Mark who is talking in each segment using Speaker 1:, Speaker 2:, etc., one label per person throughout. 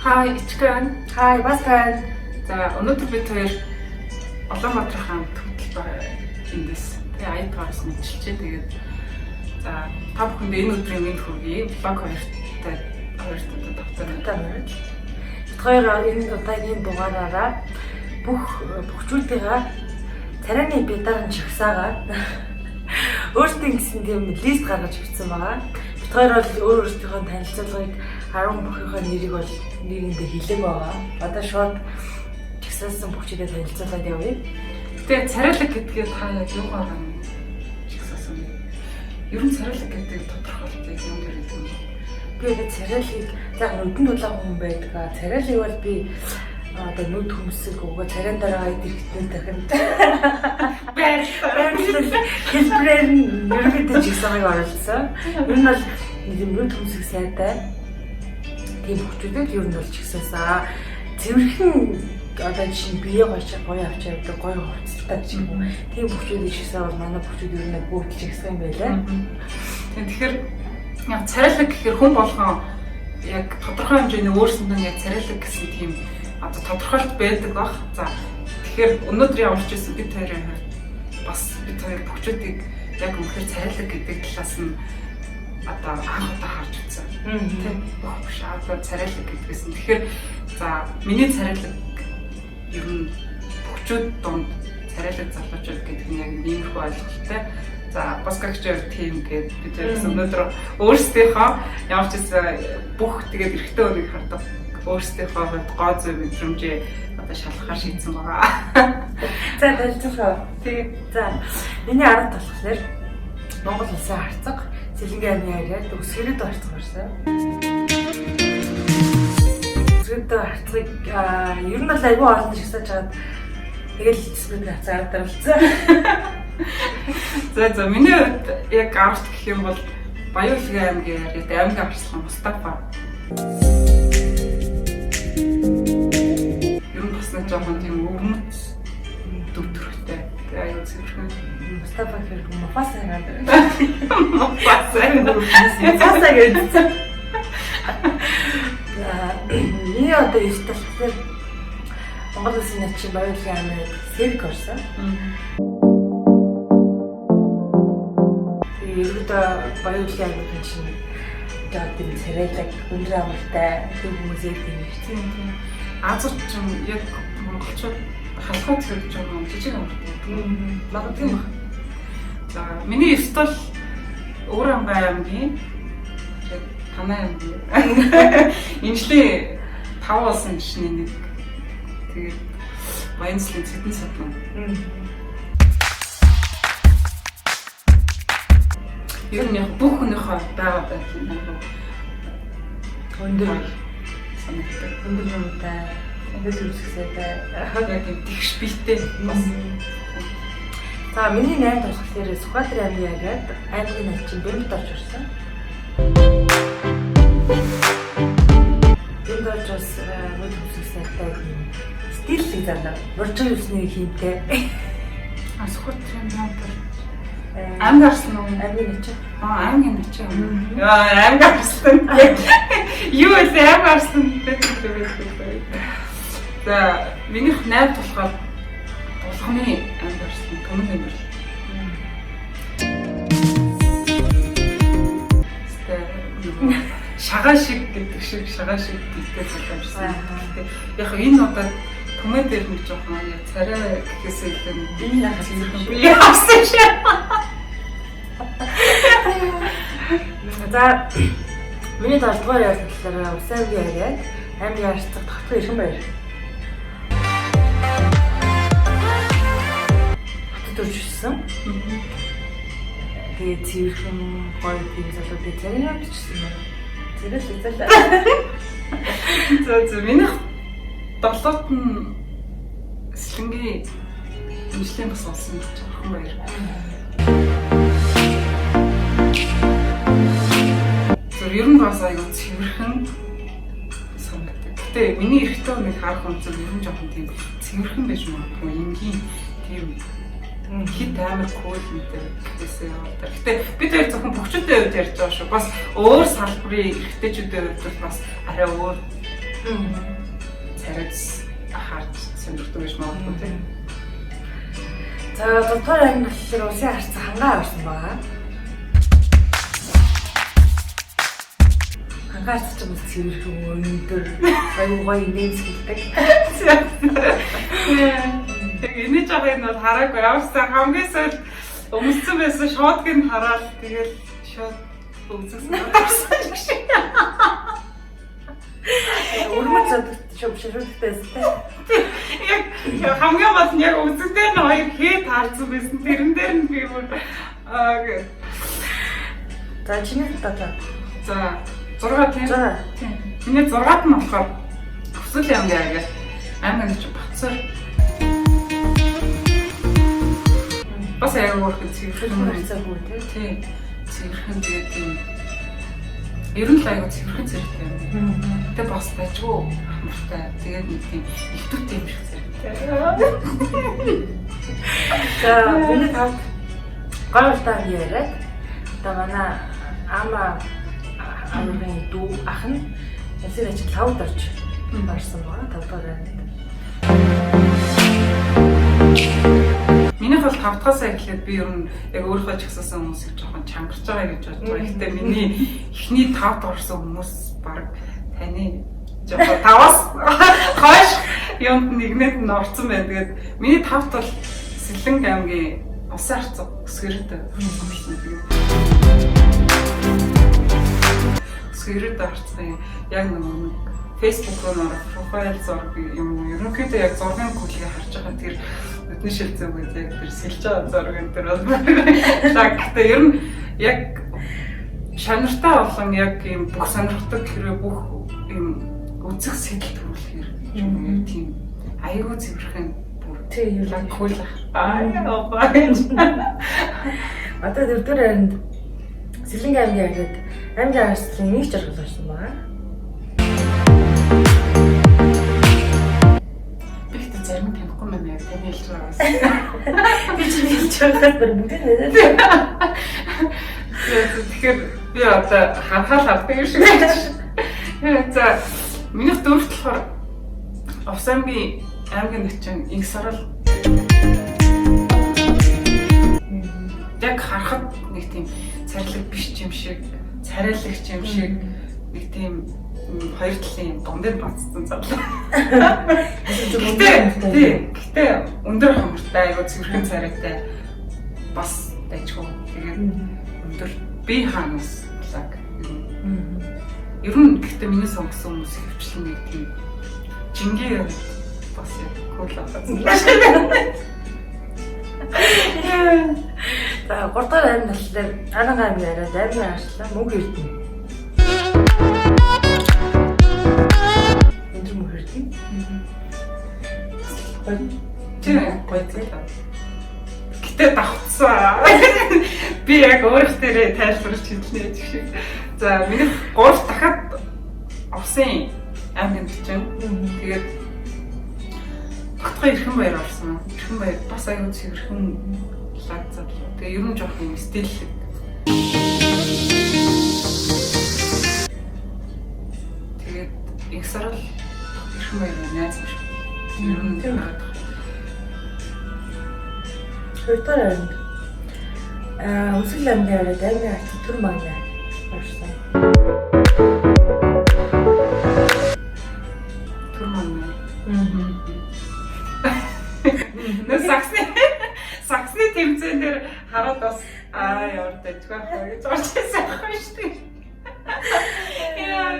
Speaker 1: Hi, Ичкан.
Speaker 2: Hi, Баскан.
Speaker 1: За, өнөөдөр бид хоёр Улаанбаатар хаан хөтөл байгаа эндээс. Тэгээ аяд гараас мэдчилжээ. Тэгээд за, та бүхэнд энэ өдрийн мэнд хүргэе. Vlog хоёртой хоёрт одоо тавтай
Speaker 2: Та мөрөд. Бид хоёр энэ удаагийн дугаараараа бүх бөхчүүдийнхаа царайны бидарн жагсаагаа өөрсдийн гэсэн тийм лист гаргаж бичсэн байгаа. Бид хоёр бол өөр өөрсдийнхөө танилцуулгыг 10 бүхийнхээ нэрийг бол нэгэндээ хэлээг байгаа. Одоо шууд жагсаасан бөхчүүдэд танилцуулаад явъя.
Speaker 1: Тэгээ царайлаг гэдгээ та яг юугаар жагсаасан бэ? Ер нь царайлаг гэдэг тодорхойлолтыг юм дээр гэдэг юм.
Speaker 2: Би одоо царайлыг за нүдэн дулаан хүн байдаг. Царайлыг бол би одоо нүд хөмсөг өгөө царайн дараа айд ирэхтэн дахин
Speaker 1: Байрлал.
Speaker 2: хэлбэрээр нь ерөнхийдөө жигсааг оруулсан. Ер нь бол нэг юм нүд хөмсөг сайтай тийм хөвчүүдэд ер нь бол жигсаасаа цэвэрхэн одоо жишээ нь бие гоё гоё авч явдаг гоё хувцастай ч юм уу. Тийм хөвчүүдийг жигсаа бол манай хөвчүүд ер нь бүгд жигсаа юм байлаа.
Speaker 1: Тэгэхээр яг царайлаг гэхээр хүн болгон яг тодорхой хэмжээний өөрсөнд нь яг царайлаг гэсэн тийм одоо тодорхойлт байдаг бах. За, тэгэхээр өнөөдөр ямар ч байсан бид хоёрын хувьд бас бид хоёр бөхчүүдийг яг үнэхээр царайлаг гэдэг талаас нь одоо анх удаа харж үзсэн. Тэ бүх биш одоо царайлаг гэдгээс нь. Тэгэхээр за, миний царайлаг ер нь бөхчүүд дунд царайлаг залуучууд гэдэг нь яг иймэрхүү ойлголттой. За, Боскагчийн хувьд тийм гээд бид хоёр өнөөдөр өөрсдийнхөө ямар ч гэсэн бүх тэгээд эрэгтэй хүнийг хардаг өөрсдийнхөө хувьд гоо зүй мэдрэмжээ одоо шалгахаар шийдсэн байгаа.
Speaker 2: За, танилцуулах.
Speaker 1: Тэгээ
Speaker 2: За, миний арга болохоор Монгол улсын харцаг Сэлэнгийн аймгийн харьяат Өсгөрөд харцаг барьсан. Өсгөрөд харцгийг ер нь бол айгүй олон жигсааж хагаад тэгэл Өсгөрөд харцаг аргаар болсон.
Speaker 1: За, миний хувьд яг арт гэх юм бол Баян-Улгийн аймгийн харьяат аймгийн арслан Мустафа. Ер нь бас нэг жоохон тийм өвөрмөц дүр төрхтэй. Тэгээ аюу цэвэрхэн.
Speaker 2: Мустафа гэхээр Муфаса гэдэг.
Speaker 1: Муфаса.
Speaker 2: Муфаса гэдэг. За, миний одоо эрт болохоор Монгол улсын начин Баян-Улгийн аймгийн Сэрэг орсон. Тэгээ ерөөдөө Баян-Улгийн аймгийн чинь жоо тийм царайлаг, өндөр амартай тийм хүмүүс ирдэг юм шиг.
Speaker 1: Тийм тийм. Азууд ч юм яг монголчууд халахаа цэрэг жоохон жижиг амартай.
Speaker 2: Магадгүй юм байна.
Speaker 1: За, миний эрт бол Өвөр-Амгай аймгийн яг Танай аймгийн Инжлийн тав болсон жишний нэг. Тэгээд Баян-Цэлийн Цэдэн садан. Ер нь яг бүх хүнийхээ байгаа байдлын айгу
Speaker 2: Өндөр
Speaker 1: санагддаг.
Speaker 2: өндөр юмтай, өндөр зүсгсэтэй.
Speaker 1: Яг юм тэгш биетэй бас.
Speaker 2: За, миний 8 болохоор Сүхбаатар аймгийн яриад аймгийн начин Бэмбд орж ирсэн. Бэмбд орж бас нүд хөмсөг сайтай юм стиллэг залуу. Уржиг юусны хиймтэй.
Speaker 1: А, Сүхбаатарын хамтар аймаг арслан уу?
Speaker 2: Аймгийн начин.
Speaker 1: Аа, аймгийн начин. Яа, аймаг арслан. Юу вэ? Аймаг арслан гэдэг юм бэ? За, минийх 8 болохоор Булганы аймаг арслан Түмэн нэмэр. Шагаа шиг гэдэг шиг шагаа шиг биетэй залуу юмшсан. Яг энэ удаад түмэн дээр нэг жоохон яг царай гэхээсээ илүү
Speaker 2: Би нахад
Speaker 1: цэвэрхэн бие авсан шиг.
Speaker 2: За, миний 7 дугаар яасан болохоор Ус аймгийн яриад аймгийн арцаг тогтхой ирхэн баяр. Хотод төрж өссөн. Тэгээ цэвэрхэн гоё тийм залуу би царай явчихсан юм. Царай л залуу.
Speaker 1: За, минийх долоот нь Сэлэнгийн имжлийн бас олсон чархан баяр. Зөв ер нь бас аюу цэвэрхэн санагддаг. Гэтэ миний эрэгтэй хүнийг харах өнцөг ер нь жоохон тийм цэвэрхэн байж магадгүй энгийн тийм хит амар кул энэ гэхээсээ яваад. Гэтэ бид хоёр зөвхөн бөхчүүдийн хувьд ярьж байгаа шүү. Бас өөр салбарын эрэгтэйчүүдийн хувьд бол бас арай өөр Царайц харж сонирхдаг гэж магадгүй тийм.
Speaker 2: За 6 дугаар анги болохоор улсын харцаа хангаа авсан байгаа. Хангаа харцаа ч бас цэвэрхэн өндөр аюу гоё нэмсгэлдэг.
Speaker 1: Тэг энэ жоо энэ бол хараагүй явсан хамгийн сүүл өмссөн байсан шуудыг нь хараад тэгэл шууд үзсэн авсан шиг.
Speaker 2: Өрмөц шүрдэгтэй байсан тийм.
Speaker 1: Яг хамгийн гол нь яг үзэг дээр нь хоёр хээ таарсан байсан. Тэрэн дээр нь би бүр аа
Speaker 2: За чиний тата.
Speaker 1: За 6 тийм.
Speaker 2: 6.
Speaker 1: Тийм. Миний 6-ад нь болохоор Өсөл аймгийн аягаар аймаг нэг чи Батсар. Бас аяг өөрхөн цэвэрхэн
Speaker 2: харцаагүй тийм.
Speaker 1: Тийм. Цэвэрхэн тэгээд тийм ер нь л аяг цэвэрхэн зэрэгтэй юм. Тэгээ бас дажгүй хамартай. Тэгээд нэг тийм ихтүүтэй юм шиг зэрэгтэй.
Speaker 2: За миний тавд гой улаан яриад одоо манай ама амарын дүү ах нь ясэр ажил лавд орж барсан байгаа. 5 дугаар ангид.
Speaker 1: Минийх бол 5 дахаасаа эхлээд би ер нь яг өөрийнхөө ч ихссэн хүмүүсийг жоохон чангарч байгаа гэж бодож байгаа. Гэхдээ миний эхний 5-д орсон хүмүүс баг таны жоохон 5-аас хойш юмд нэгнээд нь орсон байна. Тэгээд миний 5-д бол Сэлэнг аймгийн Усан харцаг Өсгөрөд орсон. Тэгээд Өсгөрөд харцгийн яг нэг Facebook руу нөр профайл зураг юм ерөнхийдөө яг зургийн күлгийг харж байгаа тэр нүдний шилцэн үед яг тэр сэлж байгаа зураг энэ тэр бол лаг гэтээ ер нь яг шанартай болон яг юм бүх сонирхдаг хэрвээ бүх юм үзэх сэтэл төрүүлэхээр юм яг тийм аягүй цэвэрхэн бүр
Speaker 2: Тийм
Speaker 1: лаг кул аа яа.
Speaker 2: Одоо дөрөвдүгээр ангид Сэлэнг аймгийн яриад аймгийн арслан нэг жаргал орсон байгаа.
Speaker 1: Би ихтэй зарим танихгүй байна яг таны хэлж байгаас.
Speaker 2: Би чи хэлж байгаас бүр бүгд нэ.
Speaker 1: Тэгэхээр би одоо харахаар хардаг юм шиг байж. За минийх дөрөвт болохоор Увс аймгийн аймгийн начин инх сорол яг харахад нэг тийм царилэг биш юм шиг, царайлагч юм шиг нэг тийм хоёр талын дундад бацсан зарлаа. Гэтэ тий, гэтэ өндөр хомортой, айгу цэвэрхэн царайтай бас дайчгүй. Тэгээд өндөр би хаанаас лаг. Ер нь гэтэ миний сонгосон хүмүүс хөвчлэн нэг тийм жингээ бас яг кул авсан.
Speaker 2: За 3 дахь аймаг болохоор Аранга аймаг яриад аймгийн арслан мөнх эрдэнэ. Өндөр мөнх эрдэнэ. Гоё.
Speaker 1: Тийм гоё зүйл. Гэтэ давтсан. Би яг өөрөх дээрээ тайлбарлаж хэлнэ гэх шиг. За миний 3 дахиад Увсын аймгийн начин. Тэгээд тогтхой Эрхэн баяр орсон. Эрхэн баяр бас аюу цэвэрхэн лаг задлаа. Тэгээ ер нь жоох юм стиллэг. Тэгээд их сарал Эрхэн баяр найз юм шиг. Ер нь
Speaker 2: Тийм.
Speaker 1: хараад байгаа.
Speaker 2: Хоёрдугаар ангид Өсгөл аймгийн яриад аймгийн арслан төр магна орсон.
Speaker 1: Түр маань. Нэ саксны тэмцээн дээр хараад бас аа ямар дажгүй байх вэ гэж орж ирсэн байхгүй шүү дээ. Яа.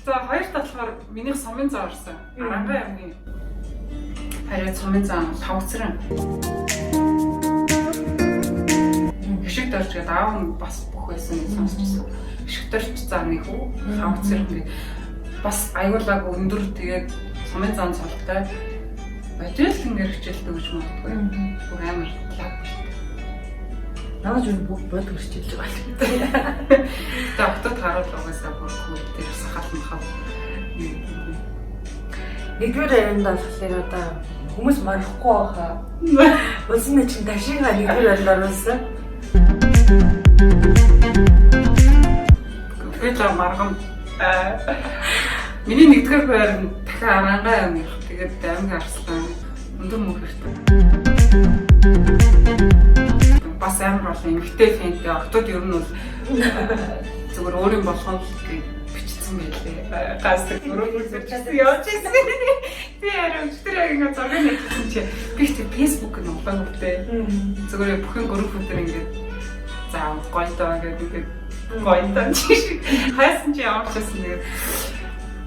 Speaker 1: За хоёр талаар минийх сумын заа орсон. Аранга аймгийн харин сумын заа лавцран. Хишиг дорж гэдэг аав нь бас бүх байсан гэж сонсчихсон. Хишиг дорж зааны хүү лавцран гэдэг бас аюулаг өндөр тэгээд сумын зам цолтой бодил тэнгэр хичээлдэг гэж магадгүй. Бүр амар лаг.
Speaker 2: Намайг юу бүгд бод хөрчилж байгаа.
Speaker 1: Тэгээ октод харуул угаасаа бүр кул тэр сахал махал.
Speaker 2: Нэгдүгээр ангид болохоор одоо хүмүүс марахгүй байхаа. Улсын чинь ташигаа нэгдүгээр ангид оруулсан.
Speaker 1: Би л марган. Миний нэгдүгээр байр нь дахин Арангаа аймаг. Тэгээд аймгийн Арслан өндөр мөнх хэрэгтэй. Бас амар олон эмэгтэй фэнтэй октод ер нь бол зүгээр өөрийн болгоно л гэж бичсэн байлээ. Газ өрөөнөөс ирчихсэн явж ирсэн. Би харин өчтөр яг ингээд зургийг нэжсэн чи би ч Facebook нь улаан хөвтэй. Зүгээр бүхэн группүүдээр ингээд за гоё доо гэдэг ингээд гоё доо чи хайсан чи ямар ч байсан тэгээд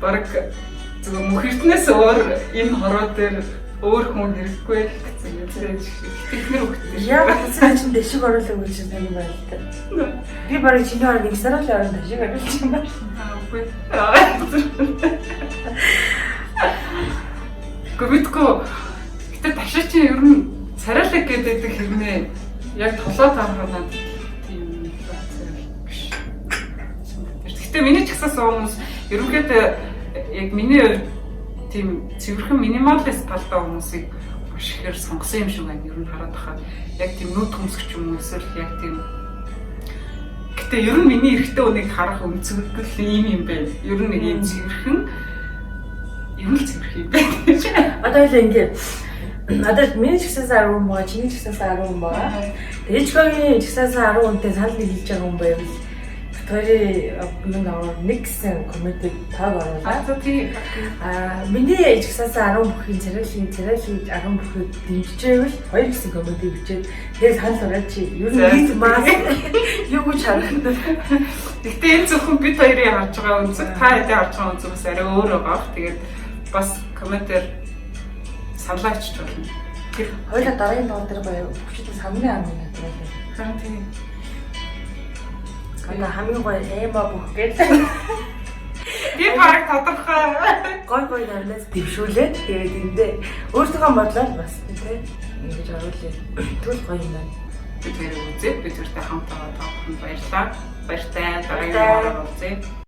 Speaker 1: баг зүгээр мөх эрдэнэс өөр энэ хороо дээр өөр хүн хэрэггүй л гэсэн юм шиг. Технэр хөвгтэй.
Speaker 2: Яг гэсэн чинь дэшиг оруулах гэж тань байна л та. Би барыг чиний орон нэг сар л орон дэшиг оруулж юм байна.
Speaker 1: Үгүй. Гүбитгүй. Гэтэ ташаа чи ер нь царайлаг гэдэг хэрнээ яг толгой тарах надад тийм биш. Гэтэ миний ч гэсэн хүмүүс ерөнхийдөө яг миний хувьд тийм цэвэрхэн минималист талтай хүмүүсийг маш ихээр сонгосон юм шиг байна. Ер нь хараад байхад яг тийм нүд хөмсгч юм уу эсвэл яг тийм. Гэтэ ер нь миний эрэгтэй хүнийг харах өнцгөл ийм юм байна. Ер нь нэг ийм цэвэрхэн ер нь л цэвэрхэн юм байна гэж.
Speaker 2: Одоо л ингээ одоо миний ч гэсээс 10 хүн байгаа, чиний ч гэсээс 10 хүн байгаа. Тэгээ Эчкогийн ч гэсээс 10 хүнтэй санал нэг хэлж байгаа хүн байвал хоёрын нэг аваа нэг гэсэн комментиг таг оруулаа.
Speaker 1: Аа тий.
Speaker 2: Аа миний ч гэсээс 10 бүхийн царайлын царайлын 10 бүхийг дэмжижээвэл хоёр гэсэн комментиг бичээд тэгээ санал ураад чи ер нь нийт мас юу гэж харагдав.
Speaker 1: Гэтэ энэ зөвхөн бид хоёрын харж байгаа өнцөг, та хэдийн харж байгаа өнцөг бас арай өөр байгаа. Тэгээд бас комментээр саналаа бичиж болно.
Speaker 2: Тэр хоёлаа дараагийн дугаар дээр баяа бүхчид самны ам юм байна.
Speaker 1: Харин тийм.
Speaker 2: Одоо хамгийн гоё эма бүх гэл
Speaker 1: Би бараг тодорхой.
Speaker 2: гой гой нарнаас дэвшүүлээд тэгээд эндээ өөртөөхөө бодлоо бас тий ингэж оруулъя. Тэгвэл гоё юм байна.
Speaker 1: Бид хоёрыг үзээд бид хоёртай хамт байгаа та бүхэнд баярлалаа. Баяртай. Дараагийн дугаараар уулзъя.